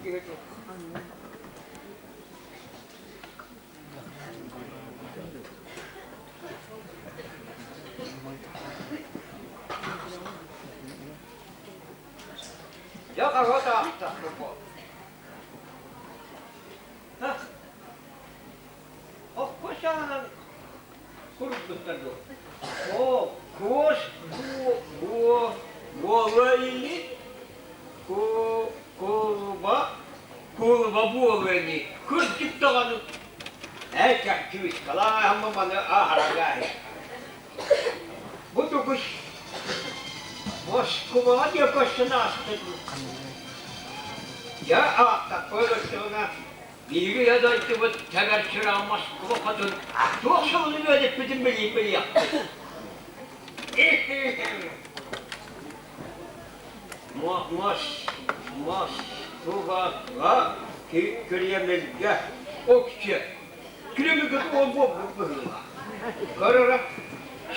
киһи дуу. Дьэ хаһыат аахтахпын буол. Окко саанан курдуктар дуо? Оо, куос буо буола ини, кулуба кулуба буолуо ини, кырдьык даҕаны. Ээ, чахчы маны ааһарага. Бу тугуй? Москубаҕа диэ көстөн ааста дуу? Дьэ, ааттаппа өлөрдөҕүнэ, биһиги ийэ дойдубут тэбэр сүрэҕэ Москуба хотун туох сылын үөдэппитин билии билиэхпит. Москубаҕа Кремльгэ Окче Кремльгэ ол буолбут быһыылаах. Көрөрө,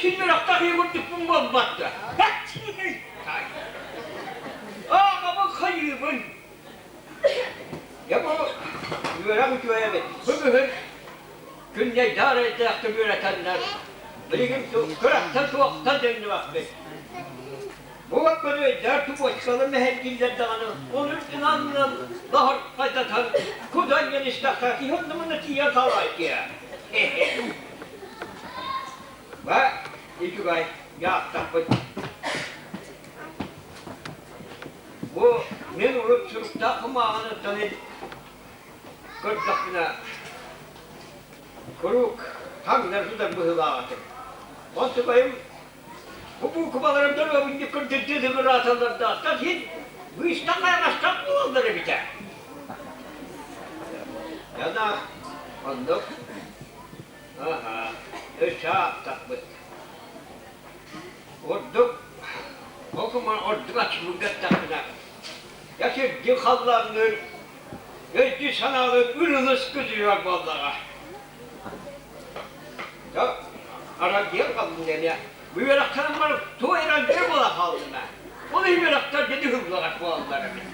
син үрэхтээх курдукпун буолбатта. Ааҕабын хайыыбын. Дьэ бу үөрэх үчүгэй эбит. Бу бүгүн күннэйдээр эйдээхтик үөрэтэннэр билигин кыраттан туохтан төннүбэппит. Бу өйдөөр тупочкалы мэһэйдииллэр даҕаны, ону үрдүнэн лаһырхайдатан кудан истэххэ киһи оннумуна тиийэн хаалаайкыа. Ба, үчүгэй, дьаахтахпыт. Бу мин урут суруктаах кумааҕыныттан көрдөхпүнэ, куруук таҥнары сытар быһыылаах этим. Онтукайым бу буукубаларым доруобунньук кырдьырдыы ырааталлардаахтар иһин быыстан хайаҕастан буолаллар эбитэ. Яна оннук аха өссө ааттахпыт. Ордук ол ордук аччыгырга эттэхпинэ, я сирдии халлаанныыр өйдүү санаалыыр ырылыс көтүрэр буоллаҕа. Аралдьыйан хааллым эмиэ. Бу үөрэхтэрим бары туох эрэлдьийэ буола хааллым ээ. Ол иһин үөрэхтэр дьэди ыһыллаҕас буолаллар эбит.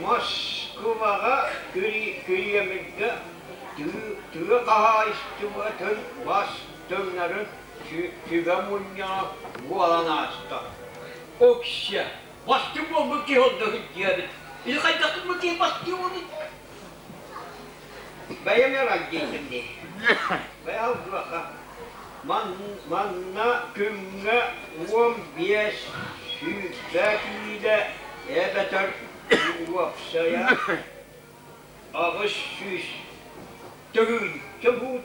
Москубаҕа Кремльгэ тыа хаһаайыстыбатын бастыҥнарын сүбэ мунньаҕа буолан ааста. Окся бастыҥ буолбут киһи онно сылдьыабыт. Или хайдахпын киһи бастыҥ буолбут. Бэйэм эрэлдиитим дии. Бэйэм алгыаха. Манна күҥҥэ 15 сүүрбэ киилэ эбэтэр уопсайа 800 тыһыынча буут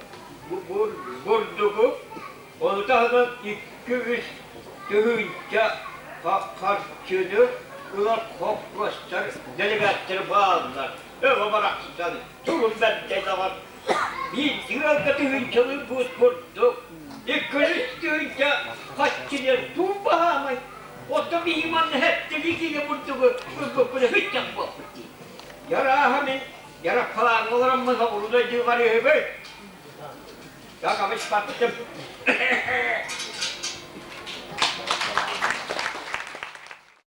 бурдугу, ону таһынан 2-3 тыһыынча харчыны ылар холкуостар дэлэгээттэрэ бааллар. Өҕө барахсан тугун бэрдэ даҕан биир ыалга тыһыынчалыы буут бурдук, икки-үс тыһыынча хаччыны туун баһаамай. Оттон биһиги манна хэттэлии киилэ бурдугу ылбыппыт һыччах буолбут дии. Ярааһа мин яраппалааҥҥа олороммун соҕуруу дойдуга барыыһыбын. Так, абыс баттым.